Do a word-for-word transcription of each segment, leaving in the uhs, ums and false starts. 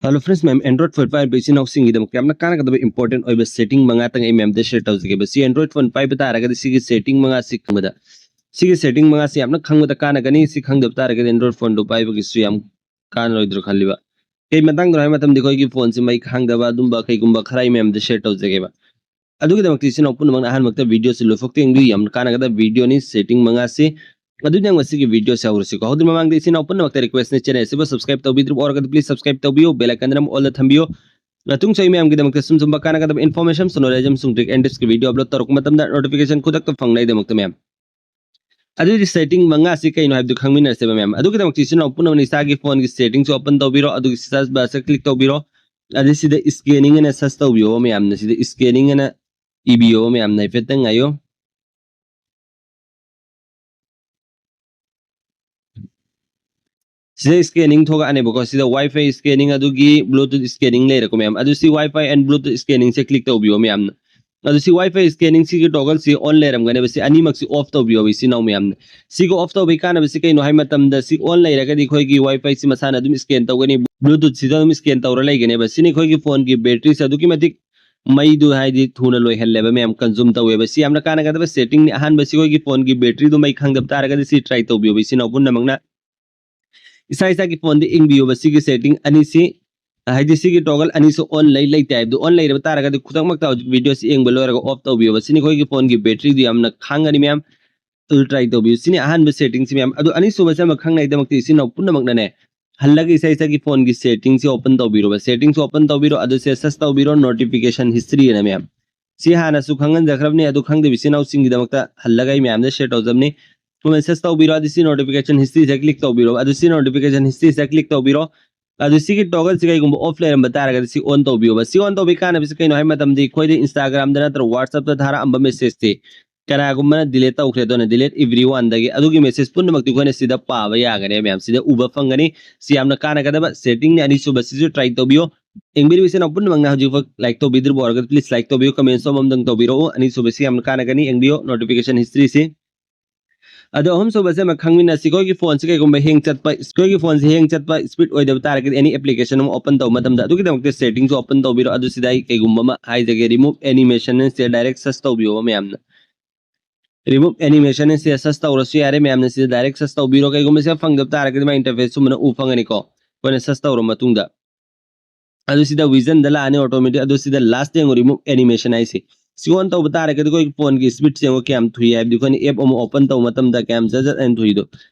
Hello friends, ꯃꯌꯥꯝ Android phone ꯄꯥꯏꯔꯤꯕ ꯏꯆꯤꯟ ꯏꯅꯥꯎꯁꯤꯡꯒꯤꯗꯃꯛꯇ ꯌꯥꯝꯅ ꯀꯥꯟꯅꯒꯗꯕ important ꯑꯣꯏꯕ setting ꯃꯉꯥꯇꯪ ꯑꯩ ꯃꯌꯥꯝꯗ share ꯇꯧꯖꯒꯦꯕ꯫ ꯁꯤ Android phone ꯄꯥꯏꯕ ꯇꯥꯔꯒꯗꯤ ꯁꯤꯒꯤ setting ꯃꯉꯥꯁꯤ ꯈꯪꯕꯗ, ꯁꯤꯒꯤ setting ꯃꯉꯥꯁꯤ ꯌꯥꯝꯅ ꯈꯪꯕꯗ ꯀꯥꯟꯅꯒꯅꯤ꯫ ꯁꯤ ꯈꯪꯗꯕ ꯇꯥꯔꯒꯗꯤ Android phoneꯗꯨ ꯄꯥꯏꯕꯒꯤꯁꯨ ꯌꯥꯝ ꯀꯥꯟꯅꯔꯣꯏꯗ꯭ꯔꯣ ꯈꯜꯂꯤꯕ꯫ ꯀꯩ ꯃꯇꯥꯡꯗꯅꯣ ꯍꯥꯏꯕ ꯃꯇꯝꯗ ꯑꯩꯈꯣꯏꯒꯤ phoneꯁꯤ ꯃꯩ ꯈꯥꯡꯗꯕ ꯑꯗꯨꯝꯕ ꯀꯩꯒꯨꯝꯕ ꯈꯔ ꯑꯩ ꯃꯌꯥꯝꯗ share ꯇꯧꯖꯒꯦꯕ꯫ ꯑꯗꯨꯒꯤꯗꯃꯛꯇ ꯏꯆꯤꯟ ꯏꯅꯥꯎ ꯄꯨꯝꯅꯃꯛꯅ ꯑꯍꯥꯟꯕ ꯃꯛꯇ videoꯁꯤ ꯂꯣꯏꯐꯥꯎ ꯌꯦꯡꯕꯤꯌꯨ, ꯌꯥꯝꯅ ꯀꯥꯟꯅꯒꯗꯕ videoꯅꯤ setting ꯃꯉꯥꯁꯤ꯫ ꯑꯗꯨꯗꯤ ꯉꯁꯤꯒꯤ videoꯁꯤ ꯍꯧꯔꯁꯤꯀꯣ꯫ ꯍꯧꯗ꯭ꯔꯤ ꯃꯃꯥꯡꯗ ꯏꯆꯤꯟ ꯏꯅꯥꯎ ꯄꯨꯝꯅꯃꯛꯇ requestꯅꯤ, channel ꯑꯁꯤꯕꯨ subscribe ꯇꯧꯕꯤꯗ꯭ꯔꯤꯕ ꯑꯣꯏꯔꯒꯗꯤ please subscribe ꯇꯧꯕꯤꯌꯨ, bell iconꯗ ꯑꯃ allꯗ ꯊꯝꯕꯤꯌꯨ꯫ ꯃꯇꯨꯡꯁꯨ ꯑꯩ ꯃꯌꯥꯝꯒꯤꯗꯃꯛꯇ ꯁꯨꯝ ꯁꯨꯝꯕ ꯀꯥꯟꯅꯒꯗꯕ information ꯑꯃꯁꯨꯡ knowledge ꯑꯃꯁꯨꯡ trick and tipsꯀꯤ video upload ꯇꯧꯔꯛꯄ ꯃꯇꯝꯗ notification ꯈꯨꯗꯛꯇ ꯐꯪꯅꯕꯒꯤꯗꯃꯛꯇ ꯃꯌꯥꯝ꯫ ꯑꯗꯨꯗꯤ setting ꯃꯉꯥꯁꯤ ꯀꯩꯅꯣ ꯍꯥꯏꯕꯗꯨ ꯈꯪꯃꯤꯟꯅꯔꯁꯦꯕ ꯃꯌꯥꯝ꯫ ꯑꯗꯨꯒꯤꯗꯃꯛꯇ ꯏꯆꯤꯟ ꯏꯅꯥꯎ ꯄꯨꯝꯅꯃꯛꯅ ꯏꯁꯥꯒꯤ phoneꯒꯤ settingꯁꯨ open ꯇꯧꯕꯤꯔꯣ, ꯑꯗꯨꯒꯤ search barꯁꯦ click ꯇꯧꯕꯤꯔꯣ꯫ ꯑꯗꯩ ꯁꯤꯗ scanning ꯑꯅ search ꯇꯧꯕꯤꯌꯣ ꯃꯌꯥꯝꯅ, ꯁꯤꯗ scanning ꯑꯅ ꯏꯕꯤꯌꯣ ꯃꯌꯥꯝꯅ, ꯍꯥꯏꯐꯦꯠꯇꯪ ꯉꯥꯏꯌꯣ꯫ ꯁꯤꯗ scanning ꯊꯣꯛꯂꯛꯑꯅꯦꯕꯀꯣ, ꯁꯤꯗ Wi-Fi scanning ꯑꯗꯨꯒꯤ Bluetooth scanning ꯂꯩꯔꯦꯀꯣ ꯃꯌꯥꯝ꯫ ꯑꯗꯨ ꯁꯤ Wi-Fi and Bluetooth scanningꯁꯦ click ꯇꯧꯕꯤꯌꯣ ꯃꯌꯥꯝꯅ꯫ ꯑꯗꯨ ꯁꯤ Wi-Fi scanning ꯁꯤꯒꯤ toggleꯁꯤ on ꯂꯩꯔꯝꯒꯅꯦꯕ, ꯁꯤ ꯑꯅꯤꯃꯛꯁꯤ off ꯇꯧꯕꯤꯌꯣꯕ ꯏꯆꯤꯟ ꯏꯅꯥꯎ ꯃꯌꯥꯝꯅ꯫ ꯁꯤꯒ off ꯇꯧꯕꯒꯤ ꯀꯥꯟꯅꯕꯁꯤ ꯀꯩꯅꯣ ꯍꯥꯏꯕ ꯃꯇꯝꯗ ꯁꯤ on ꯂꯩꯔꯒꯗꯤ ꯑꯩꯈꯣꯏꯒꯤ Wi-Fiꯁꯤ ꯃꯁꯥꯅ ꯑꯗꯨꯝ scan ꯇꯧꯒꯅꯤ, Bluetoothꯁꯤꯗ ꯑꯗꯨꯝ scan ꯇꯧꯔ ꯂꯩꯒꯅꯦꯕ꯫ ꯁꯤꯅ ꯑꯩꯈꯣꯏꯒꯤ phoneꯒꯤ batteryꯁꯦ ꯑꯗꯨꯛꯀꯤ ꯃꯇꯤꯛ ꯃꯩꯗꯨ ꯍꯥꯏꯗꯤ ꯊꯨꯅ ꯂꯣꯏꯍꯜꯂꯦꯕ ꯃꯌꯥꯝ, consume ꯇꯧꯋꯦꯕ꯫ ꯁꯤ ꯌꯥꯝꯅ ꯀꯥꯟꯅꯒꯗꯕ settingꯅꯤ꯫ ꯑꯍꯥꯟꯕꯁꯤ ꯑꯩꯈꯣꯏꯒꯤ phoneꯒꯤ batteryꯗꯨ ꯃꯩ ꯈꯥꯡꯗꯕ ꯇꯥꯔꯒꯗꯤ ꯁꯤ try ꯇꯧꯕꯤꯌꯣꯕ ꯏꯆꯤꯟ ꯏꯅꯥꯎ ꯄꯨꯝꯅꯃꯛꯅ꯫ ꯏꯁꯥ ꯏꯁꯥꯒꯤ phoneꯗ ꯌꯦꯡꯕꯤꯌꯣꯕ ꯁꯤꯒꯤ setting ꯑꯅꯤꯁꯤ, ꯍꯥꯏꯗꯤ ꯁꯤꯒꯤ toggle ꯑꯅꯤꯁꯨ on ꯂꯩ ꯂꯩꯇꯦ ꯍꯥꯏꯕꯗꯨ꯫ On ꯂꯩꯔꯕ ꯇꯥꯔꯒꯗꯤ ꯈꯨꯗꯛꯃꯛꯇ ꯍꯧꯖꯤꯛ videoꯁꯤ ꯌꯦꯡꯕ ꯂꯣꯏꯔꯒ off ꯇꯧꯕꯤꯌꯣꯕ꯫ ꯁꯤꯅ ꯑꯩꯈꯣꯏꯒꯤ phoneꯒꯤ batteryꯗꯨ ꯌꯥꯝꯅ ꯈꯥꯡꯒꯅꯤ ꯃꯌꯥꯝ꯫ ꯑꯗꯨ try ꯇꯧꯕꯤꯌꯨ꯫ ꯁꯤꯅꯤ ꯑꯍꯥꯟꯕ settingꯁꯤ ꯃꯌꯥꯝ꯫ ꯑꯗꯨ ꯑꯅꯤꯁꯨꯕꯁꯤ ꯑꯃ ꯈꯪꯅꯉꯥꯏꯗꯃꯛꯇ ꯏꯆꯤꯟ ꯏꯅꯥꯎ ꯄꯨꯝꯅꯃꯛꯅꯅꯦ ꯍꯜꯂꯒ ꯏꯁꯥ ꯏꯁꯥꯒꯤ phoneꯒꯤ settingꯁꯤ open ꯇꯧꯕꯤꯔꯣꯕ꯫ Settingꯁꯤ open ꯇꯧꯕꯤꯔꯣ, ꯑꯗꯨ ꯁꯤ search ꯇꯧꯕꯤꯔꯣ, notification history ꯑꯅ ꯃꯌꯥꯝ꯫ ꯁꯤ ꯍꯥꯟꯅꯁꯨ ꯈꯪꯍꯟꯖꯈ꯭ꯔꯕꯅꯤ, ꯑꯗꯨ ꯈꯪꯗꯕ ꯏꯆꯤꯟ ꯏꯅꯥꯎꯁꯤꯡꯒꯤꯗꯃꯛꯇ ꯍꯜꯂꯒ ꯑꯩ ꯃꯌꯥꯝꯗ share ꯇꯧꯖꯕꯅꯤ꯫ Comment search ꯇꯧꯕꯤꯔꯣ, ꯑꯗꯨ ꯁꯤ notification historyꯁꯦ click ꯇꯧꯕꯤꯔꯣ, ꯑꯗꯨ ꯁꯤ notification historyꯁꯦ click ꯇꯧꯕꯤꯔꯣ꯫ ꯑꯗꯨ ꯁꯤꯒꯤ toggleꯁꯤ ꯀꯩꯒꯨꯝꯕ off ꯂꯩꯔꯝꯕ ꯇꯥꯔꯒꯗꯤ ꯁꯤ on ꯇꯧꯕꯤꯌꯣꯕ꯫ ꯁꯤ on ꯇꯧꯕꯒꯤ ꯀꯥꯟꯅꯕꯁꯤ ꯀꯩꯅꯣ ꯍꯥꯏꯕ ꯃꯇꯝꯗ ꯑꯩꯈꯣꯏꯗ Instagramꯗ ꯅꯠꯇ꯭ꯔꯒ WhatsAppꯇ ꯊꯥꯔꯛꯑꯝꯕ messageꯁꯤ ꯀꯅꯥꯒꯨꯝꯕꯅ delete ꯇꯧꯈ꯭ꯔꯦ, ꯑꯗꯨꯅ delete everyoneꯗꯒꯤ ꯑꯗꯨꯒꯤ message ꯄꯨꯝꯅꯃꯛꯇꯤ ꯑꯩꯈꯣꯏꯅ ꯁꯤꯗ ꯄꯥꯕ ꯌꯥꯒꯅꯤ ꯃꯌꯥꯝ, ꯁꯤꯗ ꯎꯕ ꯐꯪꯒꯅꯤ꯫ ꯁꯤ ꯌꯥꯝꯅ ꯀꯥꯟꯅꯒꯗꯕ settingꯅꯤ꯫ ꯑꯅꯤꯁꯨꯕꯁꯤꯁꯨ try ꯇꯧꯕꯤꯌꯣ꯫ ꯌꯦꯡꯕꯤꯔꯤꯕ ꯏꯆꯤꯟ ꯏꯅꯥꯎ ꯄꯨꯝꯅꯃꯛꯅ ꯍꯧꯖꯤꯛꯐꯥꯎ like ꯇꯧꯕꯤꯗ꯭ꯔꯤꯕ ꯑꯣꯏꯔꯒꯗꯤ please like ꯇꯧꯕꯤꯌꯨ, comment ꯑꯃꯃꯝꯗꯪ ꯇꯧꯕꯤꯔꯛꯎ꯫ ꯑꯅꯤꯁꯨꯕꯁꯤ ꯌꯥꯝꯅ ꯀꯥꯟꯅꯒꯅꯤ, ꯌꯦꯡꯕꯤꯌꯣ notification historyꯁꯤ꯫ ꯑꯗꯣ ꯑꯍꯨꯝꯁꯨꯕꯁꯦ ꯑꯃ ꯈꯪꯃꯤꯟꯅꯁꯤ꯫ ꯑꯩꯈꯣꯏꯒꯤ ꯐꯣꯟꯁꯦ ꯀꯩꯒꯨꯝꯕ ꯍꯦꯡ ꯆꯠꯄ, ꯑꯩꯈꯣꯏꯒꯤ ꯐꯣꯟꯁꯦ ꯍꯦꯡ ꯆꯠꯄ, ꯏꯁꯄꯤꯠ ꯑꯣꯏꯗꯕ ꯇꯥꯔꯒꯗꯤ ꯑꯦꯅꯤ ꯑꯦꯄ꯭ꯂꯤꯀꯦꯁꯟ ꯑꯃ ꯑꯣꯄꯟ ꯇꯧꯕ ꯃꯇꯝꯗ ꯑꯗꯨꯒꯤꯗꯃꯛꯇ ꯁꯦꯇꯤꯡꯁꯨ ꯑꯣꯄꯟ ꯇꯧꯕꯤꯔꯣ꯫ ꯑꯗꯨ ꯁꯤꯗ ꯑꯩ ꯀꯩꯒꯨꯝꯕ ꯑꯃ ꯍꯥꯏꯖꯒꯦ, ꯔꯤꯃꯨꯚ ꯑꯦꯅꯤꯃꯦꯁꯟ ꯁꯦ ꯗꯥꯏꯔꯦꯛ ꯁꯔꯆ ꯇꯧꯕꯤꯌꯣꯕ ꯃꯌꯥꯝꯅ꯫ ꯔꯤꯃꯨꯚ ꯑꯦꯅꯤꯃꯦꯁꯟ ꯁꯦ ꯁꯔꯆ ꯇꯧꯔꯁꯨ ꯌꯥꯔꯦ, ꯃꯌꯥꯝꯅ ꯁꯤꯗ ꯗꯥꯏꯔꯦꯛ ꯁꯔꯆ ꯇꯧꯕꯤꯔꯣ꯫ ꯀꯩꯒꯨꯝꯕ ꯁꯤꯗ ꯐꯪꯗꯕ ꯇꯥꯔꯒꯗꯤ ꯃꯥꯏ ꯏꯟꯇꯔꯐꯦꯁ ꯁꯨꯝꯕꯅ ꯎ ꯐꯪꯒꯅꯤꯀꯣ, ꯑꯩꯈꯣꯏꯅ ꯁꯔꯆ ꯇꯧꯔ ꯃꯇꯨꯡꯗ꯫ ꯑꯗꯨ ꯁꯤꯗ ꯚꯤꯖꯟꯗ ꯂꯥꯛꯑꯅꯤ ꯑꯣꯇꯣꯃꯦꯇꯤꯛ꯫ ꯑꯗꯨ ꯁꯤꯗ ꯂꯥꯁ ꯌꯦꯡꯉꯣ, ꯔꯤꯃꯨꯚ ꯑꯦꯅꯤꯃꯦꯁꯟ ꯍꯥꯏꯁꯦ꯫ ꯁꯤ ꯑꯣꯟ ꯇꯧꯕ ꯇꯥꯔꯒꯗꯤ ꯑꯩꯈꯣꯏꯒꯤ ꯐꯣꯟꯒꯤ ꯏꯁꯄꯤꯠꯁꯦ ꯌꯦꯡꯉꯣ ꯀꯌꯥꯝ ꯊꯨꯏ ꯍꯥꯏꯕꯗꯤ ꯑꯩꯈꯣꯏꯅ ꯑꯦꯞ ꯑꯃ ꯑꯣꯄꯟ ꯇꯧꯕ ꯃꯇꯝꯗ ꯀꯌꯥꯝ ꯖꯠ ꯖꯠ ꯍꯥꯏꯅ ꯊꯨꯏꯗꯣ꯫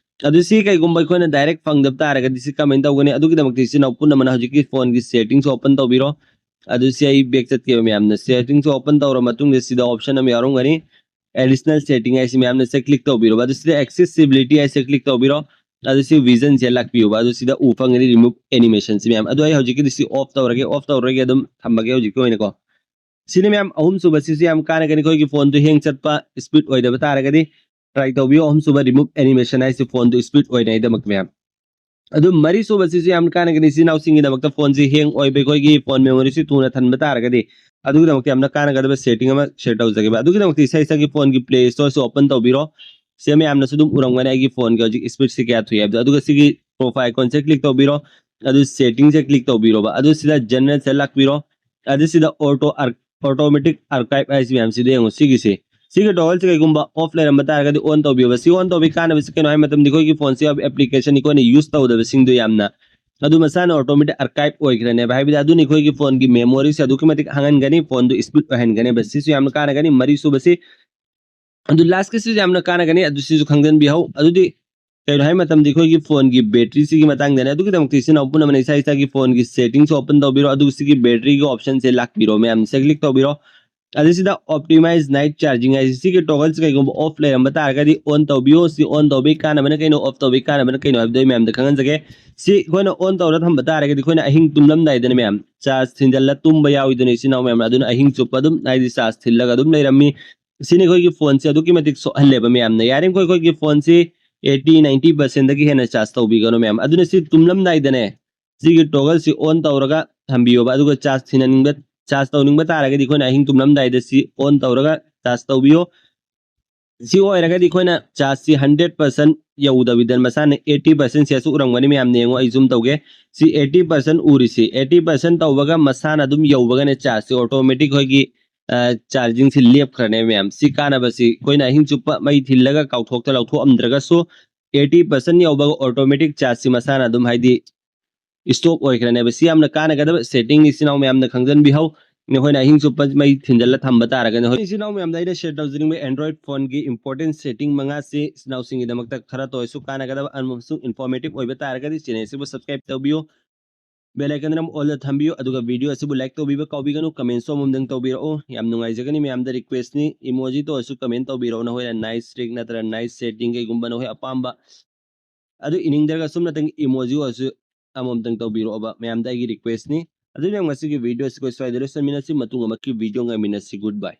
ꯑꯗꯨ ꯁꯤ ꯀꯩꯒꯨꯝꯕ ꯑꯩꯈꯣꯏꯅ ꯗꯥꯏꯔꯦꯛ ꯐꯪꯗꯕ ꯇꯥꯔꯒꯗꯤ ꯁꯤ ꯀꯃꯥꯏꯅ ꯇꯧꯒꯅꯤ? ꯑꯗꯨꯒꯤꯗꯃꯛꯇ ꯏꯆꯤꯟ ꯏꯅꯥꯎ ꯄꯨꯝꯅꯃꯛꯅ ꯍꯧꯖꯤꯛꯀꯤ ꯐꯣꯟꯒꯤ ꯁꯦꯇꯤꯡꯁ ꯑꯣꯄꯟ ꯇꯧꯕꯤꯔꯣ꯫ ꯑꯗꯨ ꯁꯤ ꯑꯩ ꯕꯦꯛ ꯆꯠꯀꯦꯕ ꯃꯌꯥꯝꯅ꯫ ꯁꯦꯇꯤꯡꯁ ꯑꯣꯄꯟ ꯇꯧꯔ ꯃꯇꯨꯡꯗ ꯁꯤꯗ ꯑꯣꯞꯁꯟ ꯑꯃ ꯌꯥꯎꯔꯝꯒꯅꯤ, ꯑꯦꯗꯤꯁꯅꯦꯜ ꯁꯦꯇꯤꯡ ꯍꯥꯏꯁꯤ ꯃꯌꯥꯝꯅ ꯁꯤ ꯀ꯭ꯂꯤꯛ ꯇꯧꯕꯤꯔꯣꯕ꯫ ꯑꯗꯨ ꯁꯤꯗ ꯑꯦꯛꯁꯦꯁꯤꯕꯤꯂꯤꯇꯤ ꯍꯥꯏꯁꯦ ꯀ꯭ꯂꯤꯛ ꯇꯧꯕꯤꯔꯣ꯫ ꯑꯗꯨ ꯁꯤ ꯚꯤꯖꯟꯁꯦ ꯂꯥꯛꯄꯤꯌꯣꯕ꯫ ꯑꯗꯨ ꯁꯤꯗ ꯎ ꯐꯪꯒꯅꯤ ꯔꯤꯃꯨꯚ ꯑꯦꯅꯤꯃꯦꯁꯟꯁꯤ ꯃꯌꯥꯝ꯫ ꯑꯗꯨ ꯑꯩ ꯍꯧꯖꯤꯛꯀꯤꯗꯤ ꯁꯤ ꯑꯣꯐ ꯇꯧꯔꯒꯦ, ꯑꯣꯐ ꯇꯧꯔꯒꯦ ꯑꯗꯨꯝ ꯊꯝꯃꯒꯦ ꯍꯧꯖꯤꯛꯀꯤ ꯑꯣꯏꯅꯀꯣ꯫ ꯁꯤꯅꯤ ꯃꯌꯥꯝ, ꯑꯍꯨꯝꯁꯨꯕꯁꯤꯁꯨ ꯌꯥꯝ ꯀꯥꯟꯅꯒꯅꯤ꯫ ꯑꯩꯈꯣꯏꯒꯤ ꯐꯣꯟꯗꯨ ꯍꯦꯡ ꯆꯠꯄ, ꯏꯁꯄꯤꯠ ꯑꯣꯏꯗꯕ ꯇꯥꯔꯒꯗꯤ ꯇ꯭ꯔꯥꯏ ꯇꯧꯕꯤꯌꯣ꯫ ꯑꯍꯨꯝꯁꯨꯕ ꯔꯤꯃꯨꯚ ꯑꯦꯅꯤꯃꯦꯁꯟ ꯍꯥꯏꯁꯤ ꯐꯣꯟꯗꯨ ꯏꯁꯄꯤꯠ ꯑꯣꯏꯅꯉꯥꯏꯗꯃꯛ ꯃꯌꯥꯝ꯫ ꯑꯗꯨ ꯃꯔꯤꯁꯨꯕꯁꯤꯁꯨ ꯌꯥꯝ ꯀꯥꯟꯅꯒꯅꯤ ꯏꯆꯤꯟ ꯏꯅꯥꯎꯁꯤꯡꯒꯤꯗꯃꯛꯇ꯫ ꯐꯣꯟꯁꯤ ꯍꯦꯡ ꯑꯣꯏꯕ, ꯑꯩꯈꯣꯏꯒꯤ ꯐꯣꯟ ꯃꯦꯃꯣꯔꯤꯁꯤ ꯊꯨꯅ ꯊꯟꯕ ꯇꯥꯔꯒꯗꯤ ꯑꯗꯨꯒꯤꯗꯃꯛꯇ ꯌꯥꯝꯅ ꯀꯥꯟꯅꯒꯗꯕ ꯁꯦꯇꯤꯡ ꯑꯃ ꯁꯤꯌꯔ ꯇꯧꯖꯒꯦꯕ꯫ ꯑꯗꯨꯒꯤꯗꯃꯛꯇ ꯏꯁꯥ ꯏꯁꯥꯒꯤ ꯐꯣꯟꯒꯤ ꯄ꯭ꯂꯦ ꯁ꯭ꯇꯣꯔꯁꯤ ꯑꯣꯄꯟ ꯇꯧꯕꯤꯔꯣ꯫ ꯁꯤ ꯃꯌꯥꯝꯅꯁꯨ ꯑꯗꯨꯝ ꯎꯔꯝꯒꯅꯤ ꯑꯩꯒꯤ ꯐꯣꯟꯒꯤ ꯍꯧꯖꯤꯛ ꯏꯁꯄꯤꯠꯁꯤ ꯀꯌꯥ ꯊꯨꯏ ꯍꯥꯏꯕꯗꯣ꯫ ꯑꯗꯨꯒ ꯁꯤꯒꯤ ꯄ꯭ꯔꯣꯐꯥꯏꯜ ꯑꯥꯏꯀꯣꯟꯁꯦ ꯀ꯭ꯂꯤꯛ ꯇꯧꯕꯤꯔꯣ꯫ ꯑꯗꯨ ꯁꯦꯇꯤꯡꯁꯦ ꯀ꯭ꯂꯤꯛ ꯇꯧꯕꯤꯔꯣꯕ꯫ ꯑꯗꯨ ꯁꯤꯗ ꯖꯦꯅꯔꯦꯜꯁꯦ ꯂꯥꯛꯄꯤꯔꯣ꯫ ꯑꯗꯨ ꯁꯤꯗ ꯑꯣꯇꯣ ꯑꯥꯔ-, ꯑꯣꯇꯣꯃꯦꯇꯤꯛ ꯑꯥꯔꯀꯥꯏꯞ ꯍꯥꯏꯁꯤ ꯃꯌꯥꯝꯁꯤꯗ ꯌꯦꯡꯉꯣ꯫ ꯁꯤꯒꯤꯁꯦ, ꯁꯤꯒꯤ ꯇꯣꯒꯜꯁꯦ ꯀꯩꯒꯨꯝꯕ ꯑꯣꯐ ꯂꯩꯔꯝꯕ ꯇꯥꯔꯒꯗꯤ ꯑꯣꯟ ꯇꯧꯕꯤꯌꯣꯕ꯫ ꯁꯤ ꯑꯣꯟ ꯇꯧꯕꯒꯤ ꯀꯥꯟꯅꯕꯁꯤ ꯀꯩꯅꯣ ꯍꯥꯏꯕ ꯃꯇꯝꯗ ꯑꯩꯈꯣꯏꯒꯤ ꯐꯣꯟꯁꯤ ꯑꯦꯄ꯭ꯂꯤꯀꯦꯁꯟ ꯑꯩꯈꯣꯏꯅ ꯌꯨꯁ ꯇꯧꯗꯕꯁꯤꯡꯗꯣ ꯌꯥꯝꯅ ꯑꯗꯨ ꯃꯁꯥꯅ ꯑꯣꯇꯣꯃꯦꯇꯤꯛ ꯑꯥꯔꯀꯥꯏꯞ ꯑꯣꯏꯈ꯭ꯔꯅꯦꯕ꯫ ꯍꯥꯏꯕꯗꯤ ꯑꯗꯨꯅ ꯑꯩꯈꯣꯏꯒꯤ ꯐꯣꯟꯒꯤ ꯃꯦꯃꯣꯔꯤꯁꯦ ꯑꯗꯨꯛꯀꯤ ꯃꯇꯤꯛ ꯍꯥꯡꯍꯟꯒꯅꯤ, ꯐꯣꯟꯗꯨ ꯏꯁꯄꯤꯠ ꯑꯣꯏꯍꯟꯒꯅꯦꯕ꯫ ꯁꯤꯁꯨ ꯌꯥꯝꯅ ꯀꯥꯟꯅꯒꯅꯤ꯫ ꯃꯔꯤꯁꯨꯕꯁꯤ, ꯑꯗꯨ ꯂꯥꯁꯀꯤꯁꯤꯁꯨ ꯌꯥꯝꯅ ꯀꯥꯟꯅꯒꯅꯤ, ꯑꯗꯨ ꯁꯤꯁꯨ ꯈꯪꯖꯤꯟꯕꯤꯍꯧ꯫ ꯑꯗꯨꯗꯤ ꯀꯩꯅꯣ ꯍꯥꯏꯕ ꯃꯇꯝꯗ ꯑꯩꯈꯣꯏꯒꯤ ꯐꯣꯟꯒꯤ ꯕꯦꯇ꯭ꯔꯤꯁꯤꯒꯤ ꯃꯇꯥꯡꯗꯅꯦ꯫ ꯑꯗꯨꯒꯤꯗꯃꯛꯇ ꯏꯆꯤꯟ ꯏꯅꯥꯎ ꯄꯨꯝꯅꯃꯛꯅ ꯏꯁꯥ ꯏꯁꯥꯒꯤ ꯐꯣꯟꯒꯤ ꯁꯦꯇꯤꯡꯁ ꯑꯣꯄꯟ ꯇꯧꯕꯤꯔꯣ, ꯑꯗꯨꯒ ꯁꯤꯒꯤ ꯕꯦꯇ꯭ꯔꯤꯒꯤ ꯑꯣꯞꯁꯟꯁꯦ ꯂꯥꯛꯄꯤꯔꯣ ꯃꯌꯥꯝ, ꯁꯤ ꯀ꯭ꯂꯤꯛ ꯇꯧꯕꯤꯔꯣ꯫ ꯑꯗꯨ ꯁꯤꯗ ꯑꯣꯞꯇꯤꯃꯥꯏꯖ ꯅꯥꯏꯠ ꯆꯥꯔꯖꯤꯡ ꯍꯥꯏꯁꯤ, ꯁꯤꯒꯤ ꯇꯣꯒꯜꯁꯦ ꯀꯩꯒꯨꯝꯕ ꯑꯣꯐ ꯂꯩꯔꯝꯕ ꯇꯥꯔꯒꯗꯤ ꯑꯣꯟ ꯇꯧꯕꯤꯌꯣ꯫ ꯁꯤ ꯑꯣꯟ ꯇꯧꯕꯒꯤ ꯀꯥꯟꯅꯕꯅ ꯀꯩꯅꯣ, ꯑꯣꯐ ꯇꯧꯕꯒꯤ ꯀꯥꯟꯅꯕꯅ ꯀꯩꯅꯣ ꯍꯥꯏꯕꯗꯣ ꯑꯩ ꯃꯌꯥꯝꯗ ꯈꯪꯍꯟꯖꯒꯦ꯫ ꯁꯤ ꯑꯩꯈꯣꯏꯅ ꯑꯣꯟ ꯇꯧꯔ ꯊꯝꯕ ꯇꯥꯔꯒꯗꯤ ꯑꯩꯈꯣꯏꯅ ꯑꯍꯤꯡ ꯇꯨꯝꯂꯝꯗꯥꯏꯗꯅꯦ ꯃꯌꯥꯝ, ꯆꯥꯔꯖ ꯊꯤꯟꯖꯜꯂ ꯇꯨꯝꯕ ꯌꯥꯎꯏꯗꯅ ꯏꯆꯤꯟ ꯏꯅꯥꯎ ꯃꯌꯥꯝ, ꯑꯗꯨꯅ ꯑꯍꯤꯡ ꯆꯨꯞꯄ ꯑꯗꯨꯝ ꯍꯥꯏꯗꯤ ꯆꯥꯔꯖ ꯊꯤꯜꯂꯒ ꯑꯗꯨꯝ ꯂꯩꯔꯝꯃꯤ꯫ ꯁꯤꯅ ꯑꯩꯈꯣꯏꯒꯤ ꯐꯣꯟꯁꯦ ꯑꯗꯨꯛꯀꯤ ꯃꯇꯤꯛ ꯁꯣꯛꯍꯜꯂꯦꯕ ꯃꯌꯥꯝꯅ꯫ ꯌꯥꯔꯤꯃꯈꯩ ꯑꯩꯈꯣꯏꯒꯤ ꯐꯣꯟꯁꯤ ꯑꯩꯠꯇꯤ ꯅꯥꯏꯟꯇꯤ ꯄꯥꯔꯁꯦꯟꯗꯒꯤ ꯍꯦꯟꯅ ꯆꯥꯔꯖ ꯇꯧꯕꯤꯒꯅꯨ ꯃꯌꯥꯝ꯫ ꯑꯗꯨꯅ ꯁꯤ ꯇꯨꯝꯂꯝꯗꯥꯏꯗꯅꯦ, ꯁꯤꯒꯤ ꯇꯣꯒꯜꯁꯤ ꯑꯣꯟ ꯇꯧꯔꯒ ꯊꯝꯕꯤꯌꯣꯕ꯫ ꯑꯗꯨꯒ ꯆꯥꯔꯖ ꯊꯤꯟꯍꯟꯅꯤꯡꯕ, ꯆꯥꯔꯖ ꯇꯧꯅꯤꯡꯕ ꯇꯥꯔꯒꯗꯤ ꯑꯩꯈꯣꯏꯅ ꯑꯍꯤꯡ ꯇꯨꯝꯂꯝꯗꯥꯏꯗ ꯁꯤ ꯑꯣꯟ ꯇꯧꯔꯒ ꯆꯥꯔꯖ ꯇꯧꯕꯤꯌꯣ꯫ ꯁꯤ ꯑꯣꯏꯔꯒꯗꯤ ꯑꯩꯈꯣꯏꯅ ꯆꯥꯔꯖꯁꯤ ꯍꯟꯗ꯭ꯔꯦꯠ ꯄꯥꯔꯁꯦꯟ ꯌꯧꯗꯕꯤꯗ ꯃꯁꯥꯅ ꯑꯩꯠꯇꯤ ꯄꯥꯔꯁꯦꯟ ꯁꯤ ꯑꯁꯨꯛ ꯎꯔꯝꯒꯅꯤ꯫ ꯃꯌꯥꯝꯅ ꯌꯦꯡꯉꯣ, ꯑꯩ ꯖꯨꯝ ꯇꯧꯒꯦ꯫ ꯁꯤ ꯑꯩꯠꯇꯤ ꯄꯥꯔꯁꯦꯟ ꯎꯔꯤꯁꯤ, ꯑꯩꯠꯇꯤ ꯄꯥꯔꯁꯦꯟ ꯇꯧꯕꯒ ꯃꯁꯥꯅ ꯑꯗꯨꯝ ꯌꯧꯕꯒꯅꯦ ꯆꯥꯔꯖꯁꯤ ꯑꯣꯇꯣꯃꯦꯇꯤꯛ ꯑꯩꯈꯣꯏꯒꯤ ꯆꯥꯔꯖꯤꯡꯁꯤ ꯂꯦꯞꯈ꯭ꯔꯅꯦ ꯃꯌꯥꯝ꯫ ꯁꯤ ꯀꯥꯟꯅꯕꯁꯤ ꯑꯩꯈꯣꯏꯅ ꯑꯍꯤꯡ ꯆꯨꯞꯄ ꯃꯩ ꯊꯤꯜꯂꯒ ꯀꯥꯎꯊꯣꯛꯇ ꯂꯧꯊꯣꯛꯑꯝꯗ꯭ꯔꯒꯁꯨ ꯑꯩꯠꯇꯤ ꯄꯥꯔꯁꯦꯟ ꯌꯧꯕꯒ ꯑꯣꯇꯣꯃꯦꯇꯤꯛ ꯆꯥꯔꯖꯁꯤ ꯃꯁꯥꯅ ꯑꯗꯨꯝ ꯍꯥꯏꯗꯤ ꯏꯁꯇꯣꯞ ꯑꯣꯏꯈ꯭ꯔꯅꯦꯕ꯫ ꯁꯤ ꯌꯥꯝꯅ ꯀꯥꯟꯅꯒꯗꯕ ꯁꯦꯠꯇꯤꯡꯅꯤ, ꯏꯆꯤꯟ ꯏꯅꯥꯎ ꯃꯌꯥꯝꯅ ꯈꯪꯖꯟꯕꯤꯍꯧ꯫ ꯅꯈꯣꯏꯅ ꯑꯍꯤꯡ ꯆꯨꯞꯄ ꯃꯩ ꯊꯤꯟꯖꯤꯜꯂ ꯊꯝꯕ ꯇꯥꯔꯒꯗꯤ ꯍꯣꯏ꯫ ꯏꯆꯤꯟ ꯏꯅꯥꯎ ꯃꯌꯥꯝꯗ ꯑꯩꯅ ꯁꯤꯌꯔ ꯇꯧꯖꯅꯤꯡꯕ ꯑꯦꯟꯗ꯭ꯔꯣꯏꯗ ꯐꯣꯟꯒꯤ ꯏꯝꯄꯣꯔꯇꯦꯟ ꯁꯦꯠꯇꯤꯡ ꯃꯉꯥꯁꯤ ꯏꯆꯤꯟ ꯏꯅꯥꯎꯁꯤꯡꯒꯤꯗꯃꯛꯇ ꯈꯔꯇ ꯑꯣꯏꯔꯁꯨ ꯀꯥꯟꯅꯒꯗꯕ ꯑꯃꯁꯨꯡ ꯏꯟꯐꯣꯔꯃꯦꯇꯤꯚ ꯑꯣꯏꯕ ꯇꯥꯔꯒꯗꯤ ꯆꯦꯅꯦꯜ ꯑꯁꯤꯕꯨ ꯁꯕꯁꯀ꯭ꯔꯥꯏꯕ ꯇꯧꯕꯤꯌꯨ꯫ ꯕꯦꯜ ꯑꯥꯏꯀꯟ ꯑꯃ ꯑꯣꯜꯗ ꯊꯝꯕꯤꯌꯨ, ꯑꯗꯨꯒ ꯚꯤꯗꯤꯑꯣ ꯑꯁꯤꯕꯨ ꯂꯥꯏꯛ ꯇꯧꯕꯤꯕ ꯀꯥꯎꯕꯤꯒꯅꯨ, ꯀꯃꯦꯟꯁꯨ ꯑꯃꯃꯝꯗꯪ ꯇꯧꯕꯤꯔꯛꯎ꯫ ꯌꯥꯝ ꯅꯨꯡꯉꯥꯏꯖꯒꯅꯤ ꯃꯌꯥꯝꯗ ꯔꯤꯀ꯭ꯋꯦꯁꯅꯤ꯫ ꯏꯃꯣꯖꯤꯇ ꯑꯣꯏꯔꯁꯨ ꯀꯃꯦꯟ ꯇꯧꯕꯤꯔꯛꯎ, ꯅꯈꯣꯏꯅ ꯅꯥꯏꯁ ꯇ꯭ꯔꯤꯛ ꯅꯠꯇ꯭ꯔꯒ ꯅꯥꯏꯁ ꯁꯦꯠꯇꯤꯡ ꯀꯩꯒꯨꯝꯕ ꯅꯈꯣꯏ ꯑꯄꯥꯝꯕ ꯑꯗꯨ ꯏꯅꯤꯡꯗ꯭ꯔꯒꯁꯨ ꯅꯠꯇ꯭ꯔꯒ ꯏꯃꯣꯖꯤ ꯑꯣꯏꯔꯁꯨ ꯑꯃꯃꯝꯇꯪ ꯇꯧꯕꯤꯔꯛꯑꯣꯕ꯫ ꯃꯌꯥꯝꯗ ꯑꯩꯒꯤ ꯔꯤꯀ꯭ꯋꯦꯁꯅꯤ꯫ ꯑꯗꯨꯅ ꯉꯁꯤꯒꯤ ꯚꯤꯗꯤꯑꯣ ꯑꯁꯤ ꯑꯩꯈꯣꯏ ꯁ꯭ꯋꯥꯏꯗ ꯂꯣꯏꯁꯤꯟꯃꯤꯟꯅꯁꯤ꯫ ꯃꯇꯨꯡ ꯑꯃꯛꯀꯤ ꯚꯤꯗꯤꯑꯣ ꯉꯥꯏꯃꯤꯟꯅꯁꯤ꯫ ꯒꯨꯗ ꯕꯥꯏ꯫